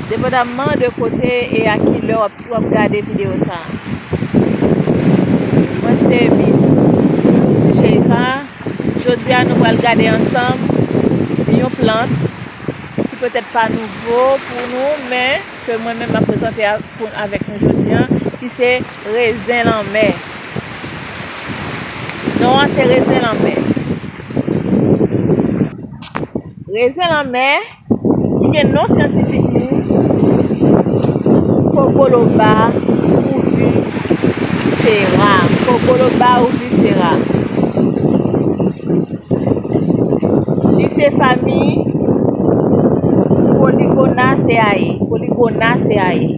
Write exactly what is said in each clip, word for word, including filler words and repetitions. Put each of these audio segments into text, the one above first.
Depandamman de kote e a ki lè w ap, w ap gade videyo sa a. Mwen se Miss Lourdy Sheikha. Jodi a, nou pral gade ansanm yon plant ki petèt pa nouvo pou nou, men ke mwen menm m ap prezante a, pou, avèk nou jodi a, ki se rezen lanmè. Non an se rezen lanmè. Rezen lanmè, ki gen non syantifik li, Cocoloba uvifera. Cocoloba uvifera. Li se fanmi Polygonaceae. Polygonaceae.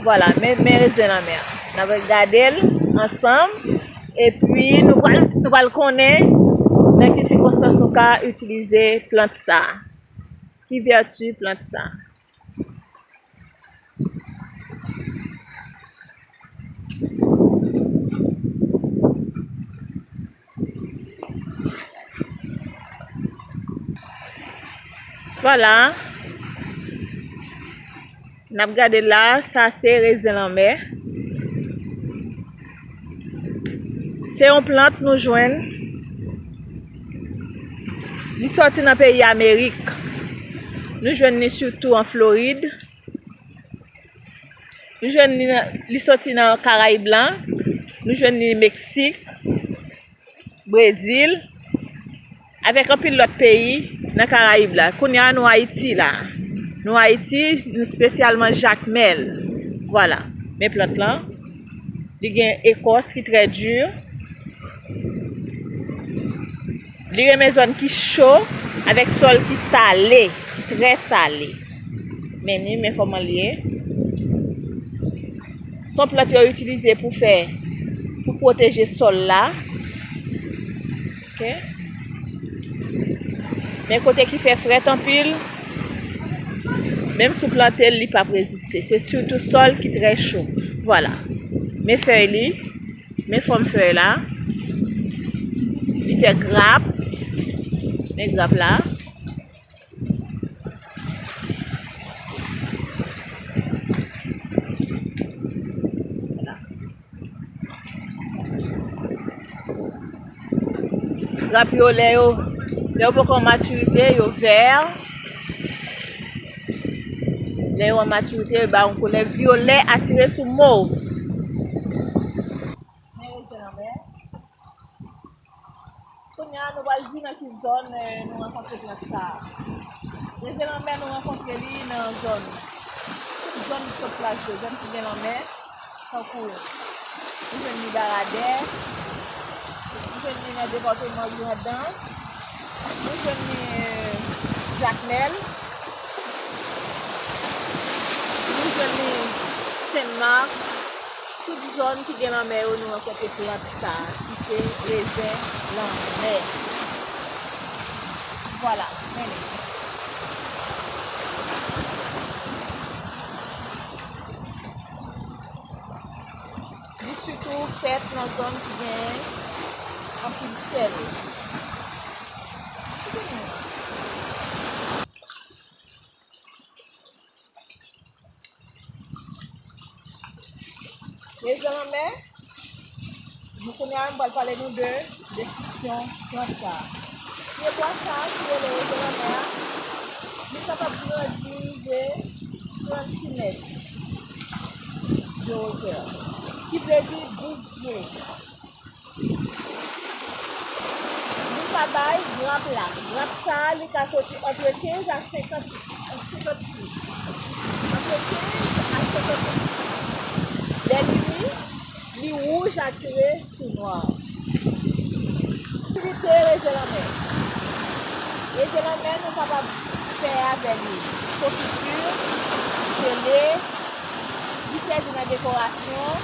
Vwala, men, men rezen lanmè a. N ap gade l ansanm. Epi, nou pral, nou pral konnen nan ki sikonstans nou ka itilize plant sa a. Ki vèti plant sa a. Vwala. N ap gade la, sa se rezen lanmè. Se yon plant nou jwenn. Li sòti nan peyi Amerik. Nou jwenn li sitou an Florid. Nou jwenn li nan, li sòti nan Karayib la. Nou jwenn li Meksik, Brezil, avèk anpil lòt peyi nan Karayib la. Kounye a, nou Ayiti la. Nou Ayiti, nou espesyalman Jakmèl. Vwala. Men plant lan, li gen ekòs ki trè di. Li renmen zòn ki cho, avèk sòl ki sale, ki trè sale. Men ni, men kòman li ye. Se yon plant yo itilize pou fè, pou pwoteje sòl la. Ok. Men kote ki fè frèt anpil, menm si w plante l, li p ap reziste. Se sitou sòl ki trè cho. Vwala. Men fèy li, men fòm fèy la. Li fè grap. Men grap la. Grap yo, lè yo, lè yo poko an matirite, yo vè. Lè yo an matirite, yo ba yon koulè vyolè atire sou mov. Men rezen lanmè. Kounye a, nou pral di nan ki zòn, eh, nou rankontre plant sa a. Rezen lanmè, nou rankontre li nan zòn, tout zòn kot plaj yo, zòn ki gen lanmè, tankou nou jwenn li Baradè, nou jwenn li nan depatman Grandans, nou jwenn li, eh, Jakmèl, nou jwenn li Senmak, tout zòn ki gen lanmè yo, nou rankontre plant sa a, ki se rezen lanmè. Vwala, men li. Li sitou fèt nan zòn ki gen anpil sèl. Rezen lanmè, nou kounye a, m pral pale nou de deskripsyon plant sa a. Pyebwa sa a ki rele rezen lanmè a, li kapab grandi rive trannsis mèt de wotè, ki vle di douz pye. Nou ka bay grap la. Grap sa a, li ka soti antre kenz a senkant, a senkant pye. Antre kenz a senkant pye. Lè li mi, li wouj atire sou nwa. Itilite rezen lanmè. Rezen lanmè, nou kapab fè avè li konfiti, jele, li sèvi nan dekorasyon.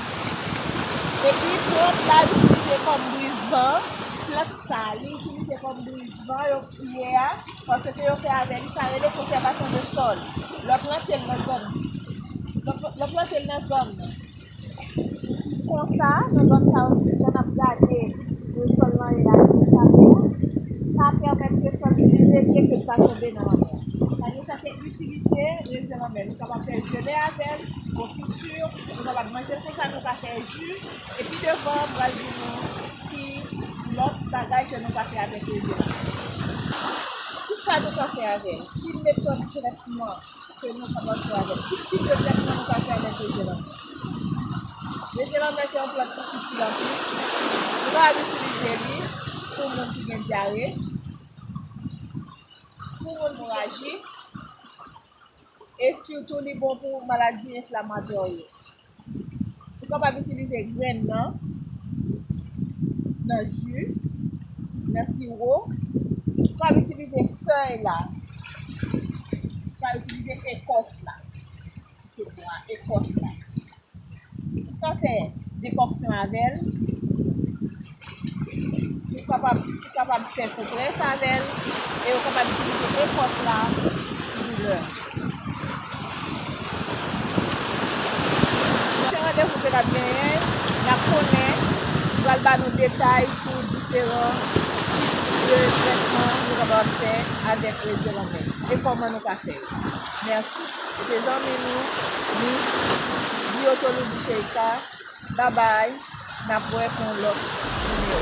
Epi plant la itilize kòm brizvan. Plant sa, li itilize kòm brizvan, yo kriye a, paske yo fè avè li, sa rele konsèvasyon de sòl. Lè w plante l nan zòn, lè w, lè w plante l nan zòn konsa, nan zòn sa yo, jan n ap gade, sòl lan ye la, li chape a, sa pèmèt ke sòl li rete, ke l pa tonbe nan lanmè. Sa vle Sa se itilite rezen lanmè. Nou kapab fè jele avè l, konfiti, nou kapab manje l konsa, nou ka fè ji, epi devan, m pral di nou ki lòt bagay ke nou ka fè avèk rezen lanmè. Kisa nou ka fè avè l? Ki metòd trètman ke nou kapab fè avè l? Ki tip de trètman nou ka fè avèk rezen lanmè? Rezen lanmè se yon plant ki itil anpil. Nou kapab itilize li pou moun ki gen dyare, pou moun moraji, e sitou li bon pou maladi enflamatò yo. Ou kapab itilize grenn nan, nan ji, nan siwo. Ou kapab itilize fèy la. Ou kapab itilize ekòs la. Se bwa, ekòs la. Ou ka fè dekòksyon avè l. Ou kapab, ou kapab fè konprès avè l. E ou kapab itilize ekòs la pou doulè. Pwochen randevou ke n ap genyen, n ap konnen, m pral ba nou detay sou diferan tip de trètman nou kapab fè avèk rezen lanmè e kòman nou ka fè yo. Mèsi. Se te zanmi nou, Miss Biotologie Sheika. Babay, n ap wè pou yon lòt videyo.